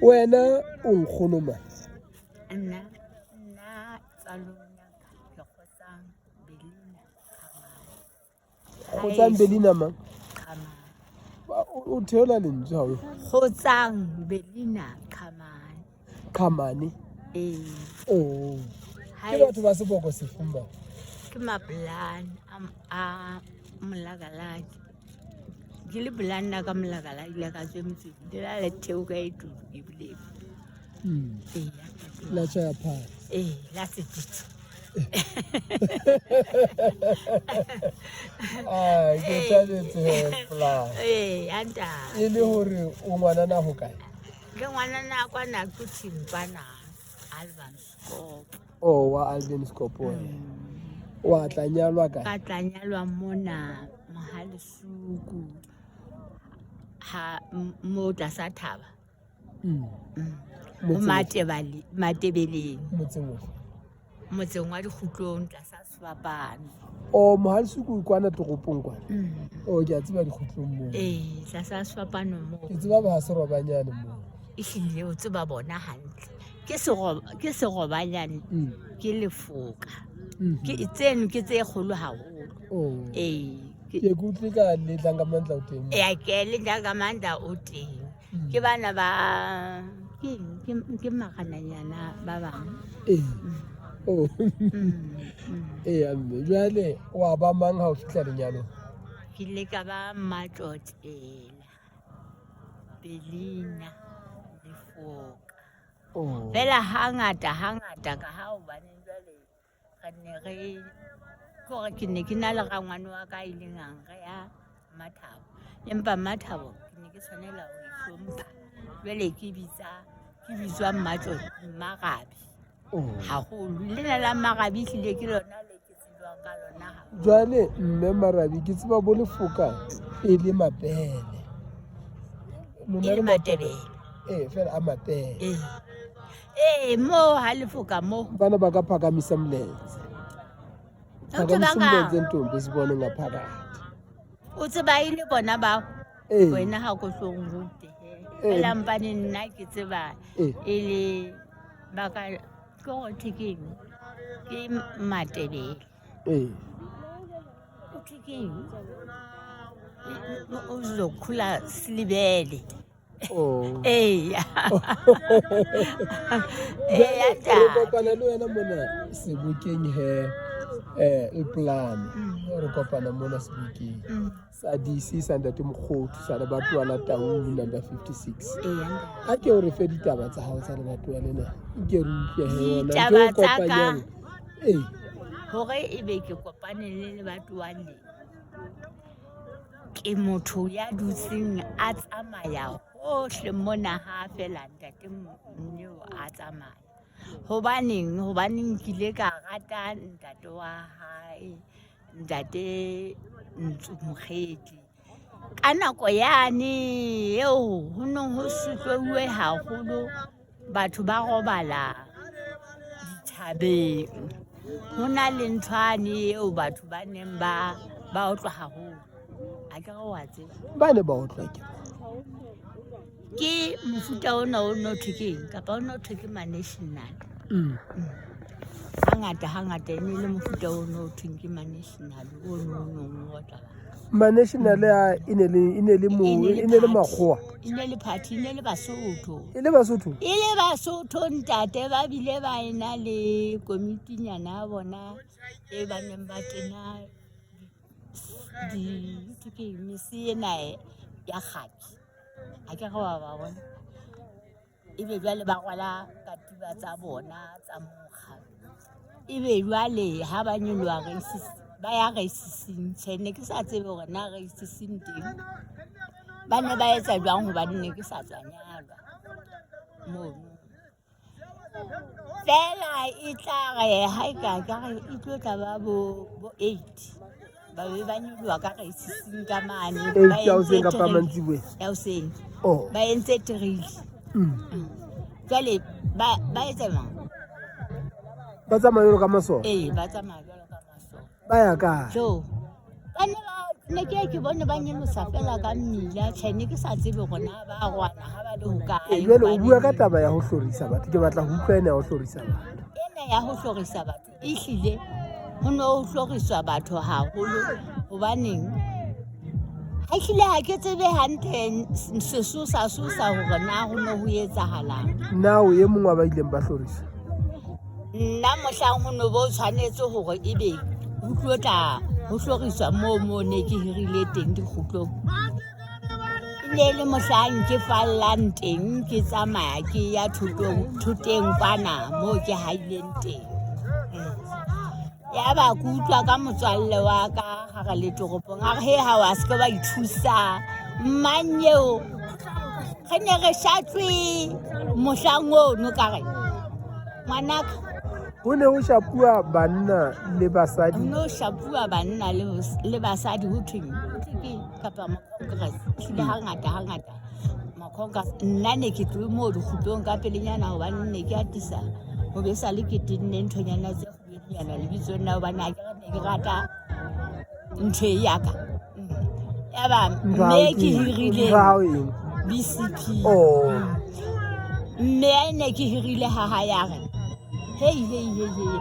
Wena o nkgono mang? Nna nna tswalong ya ka ke Kgotsang Belina Qhamane. Kgotsang Belina mang? Qhamane. O theola lentswe ha o. Kgotsang Belina Qhamane. Qhamane. Ee. Oh. Ke batho ba seboko sefeng ba? Ke mapolane a molakalaki. Ke le bolane nna ka molakalaki la ka tswe motseng. Le la le theoka e tudu ebile. Ee. La tjhaya phala. Ee, la setutsu. Ai, ke thabetse he fla. Ee, ya ntate. E le hore o ngwanana ho kae? Ke ngwanana kwana Quthing kwana Albanskop. Oh, wa Albanskop wena. Wa tla nyalwa kae? Ka tla nyalwa mona Mohalisuku ha mo tlasa thaba. Mo Matebale Matebeleng. Motseng ofe? Motseng wa Dikgutlong tlasa sefapano. Oh, Mohalisuku kwana toropong kwana. Oh, ke a tseba Dikgutlong moo. Ee, tlasa sefapano moo. Ke tseba ba Serobanyane moo. Ehlile o tseba bona hantle. Ke seroba ke serobanyane ke lefoka. Ke tseno ke tse kgolo haholo. Oh. Ee. Ke ke utlwe ka letlang ka mandla o teng. Ee, ke letlang ka mandla o teng. Ke bana ba ke ke magananyana ba bang. Ee. Oh. Ee, mme jwale wa ba mang ha o fihla lenyalong? Ke ile ka ba Mmatlotlele Belina Lefoka. Oh. Fela hangata hangata ka ha hobane jwale re ne re kore ke ne ke na le rangwane wa ka ileng a nreha Mmathabo. Empa Mmathabo ke ne ke tshwanela ho ihlompha. Jwale ke bitsa ke bitswa Mmarabi Oh. haholo. Lena la Mmarabi ehlile ke lona le ke tsejwang ka lona haholo. Jwale mme Marabi ke tseba bo lefoka e le mapele. Lona E le le Matebele. Ee, fela a mapele. Ee. Ee, moo ha lefoka moo. Bana ba ka phakamisa mlenze. O tseba Phakamisa ka mlenze ntombi sibone ngaphakathi. o tseba e le bona bao. Ee. Wena ha ko so nrute. Ee. Fela mpane nna ke tseba Ee. e le ba ka ke go thwe ke eng? Ke Matebele. Ee. O thwe ke eng? Uzokhula silibele. Oh. Ee. Ee, ya Jwale re ntate. kopana le wena mona sebokeng he lepolane. Re kopana mona sebokeng. Sa DC sa Ntate Mokgothu sa lebatowa la Taung number 56. Ee, ya ntate. A ke o re fe ditaba tsa hao tsa lebatowa lena. Nke re utlwe he yona. Ntho Ditaba e tsa ka kopanyang. Ee. hore ebe ke kopane le lebatowa le. Ke motho ya dutseng a tsamaya hohle mona ha fela ntate Neo a tsamaya. Hobaneng? Hobaneng nkile ka rata ntate wa hae, ntate Ntsu Mokgethi. Ka nako yane eo ho neng ho sotlehuwe haholo, batho ba robala dithabeng. Ho na le nthwane eo batho ba neng ba ba otlwa haholo. Akere wa tseba. Ba ne ba otlwa ke mang? Ke mofuta ona o no thwe ke eng kapa o no thwe ke ma-national. Hangata hangata e ne le mofuta o no thweng ke ma-national o no o nong o otla batho. Ma-national a e ne le e ne le mo e ne le makgowa. E ne le party, e ne le Basotho. E le Basotho? E le Basotho ntate ba bile ba ena le komitinyana ya bona e ba neng ba tena di ke eng, mese ena ya kgaki. Ha ke re wa ba bona. Ebe jwale ba rwala katiba tsa bona tsa mokga. Ebe jwale ha ba nyoloha races, ba ya racing. Tjhe, ne ke sa tsebe hore na racing teng ba ne ba etsa jwang hobane ne ke sa tswa nyalwa mono. Feela e tla re ha e ka ka re e tlo tla ba bo bo 8 ba be ba nyoloha ka racing ka mane. Ba 8 ya hoseng entse kapa trail. mantsiboya? Ya hoseng. Oh. Ba entse trail. Jwale ba ba etsa jwang? Ba tsamaya jwalo ka masole? Ee, ba tsamaya jwalo ka masole. Ba ya kae? Jo. Ba ne ba Ne ke ye ke bone ba nyolosa fela ka mmila. Tjhe, ne ke sa tsebe hore na ba rwana ha ba le hokae. Ee, jwale o bua ka Hobaneng. taba ya ho hlorisa batho. Ke batla ho utlwa ena ya ho hlorisa batho. Ena ya ho hlorisa batho ehlile ho no ho hloriswa batho haholo hobaneng ha ehlile ha ke tsebe hantle sesosa sosa hore na ho ne ho etsahalang. Na o e mong wa ba ileng ba hloriswa? Nna mohlang ho no bo tshwanetse hore ebe ho tlo tla ho hloriswa moo moo ne ke hirile teng dikgutlong. E ne le mohlang ke fallang teng ke tsamaya ke ya thotong thoteng kwana moo ke haileng teng. Yaba ke utlwa ka motswalle wa ka ha re le toropong a re he ha wa se ke wa ithusa mang eo re ne re shatswe mohlang ono ka re ngwanaka. Ho ne ho shapuwa banna le basadi. Ho ne ho shapuwa banna le basadi ho thweng ke kapa ma-congress ehlile hangata hangata ma-congress nna ne ke tlohe moo dikgutlong ka pelenyana hobane ne ke atisa ho be sa le ke tenne nthonyana tse kgubedinyana lebitsong la hobane ha ke ne ke rata ntho e yaka. Yaba mme ke hirile Ntho ya hao eng? BCP. Oh. Mme a ne ke hirile ha hae a re hei hei hei hei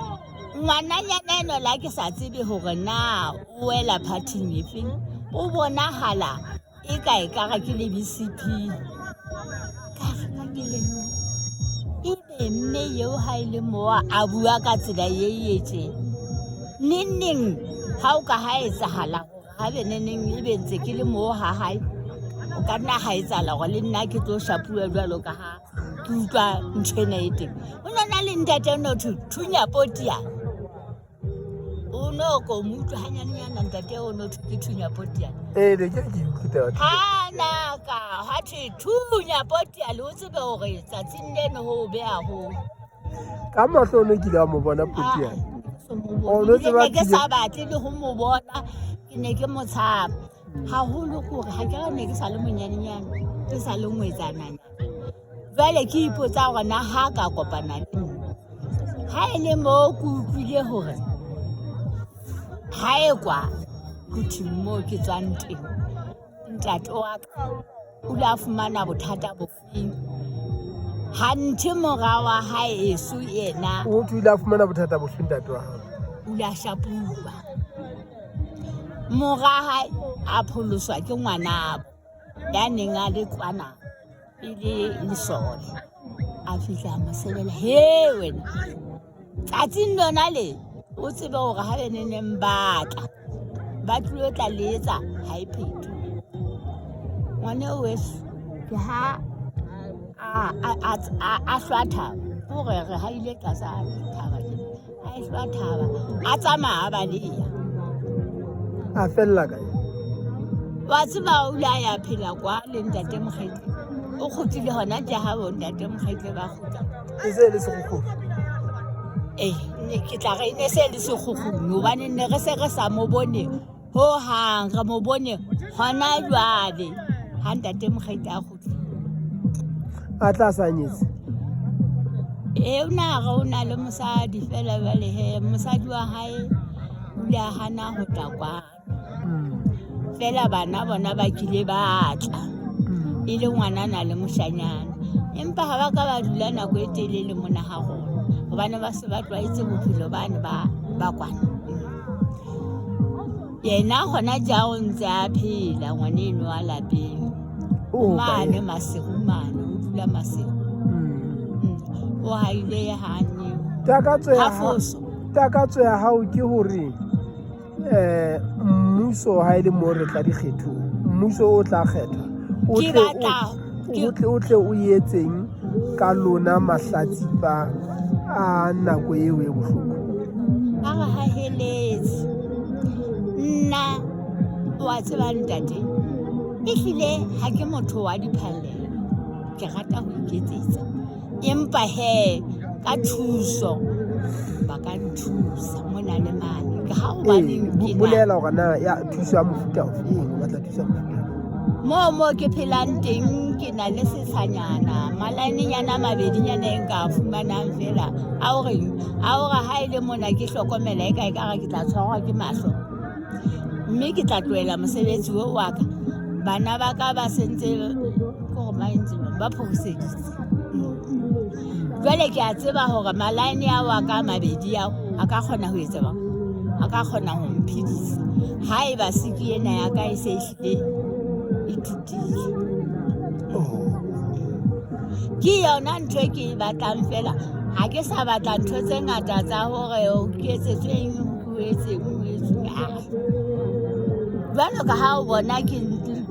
ngwananyana eno la ke sa tsebe hore na o wela phathing efeng o bonahala e ka e kare ke le BCP ka re ka kelello ebe mme eo ha e le moa a bua ka tsela e etse neng neng ha o ka ha etsahala hore ha be neneng e be ntse ke le moo ha hae o ka nna ha etsahala hore le nna ke tlo shapuwa jwalo ka ha ke utlwa ntho ena e teng. Ho no na le ntate o no thwe thunya potia o no ko mo utlwa hanyanenyana ntate o no thwe ke thunya potia. Ee, ne ke ke utlwe taba. Ha na ka ha thwe thunya potia le o tsebe hore tsatsing leno ho o beha ho. Ka mahlo o ne kile wa mo bona potia? O no tseba ke sa batle le ho mo bona, ke ne ke mo tshaba haholo kore ha ke re ne ke sa le monyanenyane ke sa le ngwetsananyana. Jwale ke ipotsa hore na ha ka kopana le nna ha e le moo ke utlwile hore ha e kwa phuthing moo ke tswang teng ntate wa ka o ile a fumana bothata bofeng hanthe mora wa hae eso yena O thwe o ile a fumana bothata bofeng ntate wa hao? O ile a shapuwa mora hae a pholoswa ke ngwanabo ya neng a le kwana e le lesole a fihla a mo sebela he wena tsatsing lona le o tsebe hore ha be neneng ba tla ba tlilo tla le etsa ha e phetho ngwane o weso ke ha a hlwa thaba kore re haile tlasa thaba a e hlwa thaba a tsamaya a baleya A fella kae? Wa tseba o ile a ya phela kwa le ntate Mokgetle o kgutlile hona tje ha bo ntate Mokgetle ba kgutla. E se e le sekgukguni? Ee, ne ke tla re e ne se le sekgukguni hobane ne re se re sa mo bone ho hang re mo bone hona jwale ha ntate Mokgetle a kgutlile. A tla sa nyetse? Ee, o na re o na le mosadi fela jwale he mosadi wa hae o ile a hana ho tla kwano. Fela bana bona ba kile ba tla e le ngwanana le moshanyana empa ha ba ka ba dula nako e telele mona ha rona hobane ba se ba tlwaetse bophelo bane ba ba kwana. Yena hona ja o ntse a phela ngwaneno wa lapeng O mane Maseru mane o dula Maseru. O haile hane Takatso ya ha foso. Takatso ya hao ke hore mmuso ha e le mo re tla dikgethong mmuso o tla kgethwa o Ke tle batla o tle o etseng ka lona mahlatsipa a nako eo e bohloko? A re haheletse nna wa tseba ntate ehlile ha ke motho wa diphallelo ke rata ho iketsetsa empa he ka thuso ba ka nthusa mona le mane ka ha hobaneng ke na Bolela hore na ya thuso ya mofuta ofeng o batla thuso ya mofuta. Moo mo ke phelang teng ke na le setshanyana malaenenyana a mabedinyana e nka a fumanang fela a horeng a hore ha e le mona ke hlokomela e ka e kare ke tla tshwarwa ke mahlo. Mme ke tla tlohela mosebetsi o wa ka. Bana ba ka ba sentse kore ba entse jwang, ba phoriseditse. Jwale ke a tseba hore malaene ao a ka a mabedi ao a ka kgona ho etsa jwang, a ka kgona ho mphedisa haeba siki ena ya ka e se e hlile e tutile. Ke yona ntho e ke e batlang fela. Ha ke sa batla ntho tse ngata tsa hore ke etsetswe eng, ho etseng, ho etsweng. Aa. Jwalo ka ha o bona ke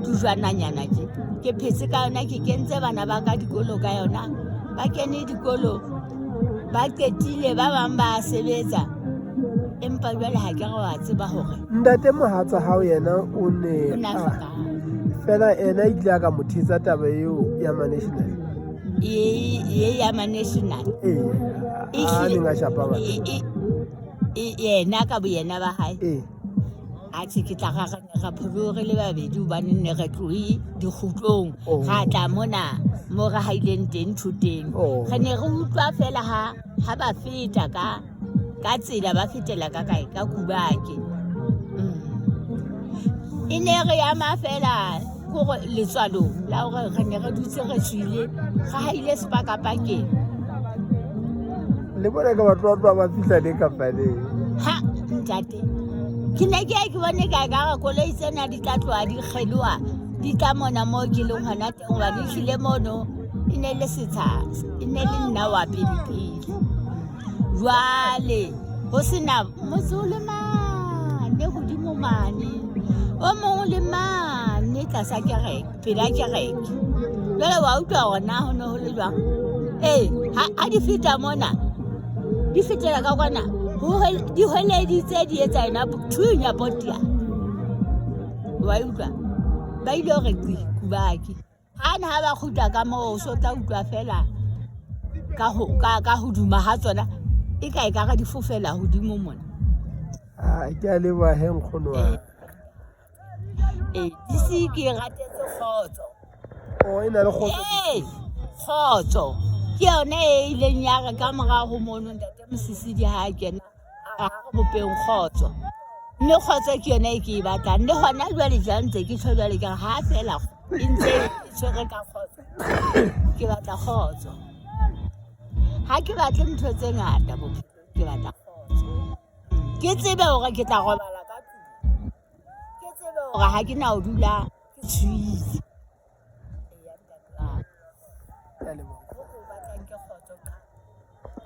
tujwananyana tje, ke phetse ka yona, ke kentse bana ba ka dikolo ka yona. Ba kene dikolo, ba qetile, ba bang ba sebetsa. Empa jwale ha ke re wa tseba hore Ntate mohatsa hao yena o ne o ne a a hlokahala. fela ena ile a ka mo thetsa taba eo ya ma-national. Ye ya ma-national. Ee, E a hlile- neng a shapa batho. Yena ka boyena ba hae. Ee. Atjhe, ke tla ra re ne ra pholohe re le babedi hobane ne re tlohe dikgutlong. Oh. Ra tla mona mo re haileng teng thoteng. Oh. Re ne re utlwa fela ha ha ba feta ka ka tsela, ba fetela ka kae, ka Kubake. E ne re ama fela kore letswalong la hore re ne re dutse re tswile, re haile sepakapakeng. Le bona ka batho ba tloha ba fihla neng kapa neng. Ha ntate, ke ne ke ye ke bone ka ekare koloi tsena di tla tloha di kgeloha, di tla mona moo ke leng hona teng, hobane ehlile mono e ne le setsha, e ne le nna wa pele pele. Jwale ho sena motse o le mane hodimo mane, o mong o le mane tlasa kereke, pela kereke. Jwale wa utlwa hore na ho ne ho le jwang. Ee, ha di feta mona, di fetela ka kwana, di hweleditse di etsa yona thunya potia. Wa utlwa? Ba ile hore qi Kubake. Hane ha ba kgutla ka moo, o so tla utlwa fela ka ho ka ka hoduma ha tsona, e ka ekare di fofela hodimo mona. Ah, ke a leboha he nkgono wa ka. Ee, DC ke e ratetse kgotso. Oh, e na le kgotso. Ee, kgotso. Ke yona e ileng ya re ka morao ho mono ntate Mosisidi ha a kena, a re ha re bopeng kgotso. Mme kgotso ke yona e ke e batlang. Le hona jwale jwang ntse ke tjho jwale ke re ha fela e ntse e tshwere ka kgotso. Ke batla kgotso. Ha ke batle ntho tse ngata bophelong, ke batla kgotso. Ke tsebe hore ke tla robala ka tlung. Ke tsebe hore ha ke na ho dula ke tshohile.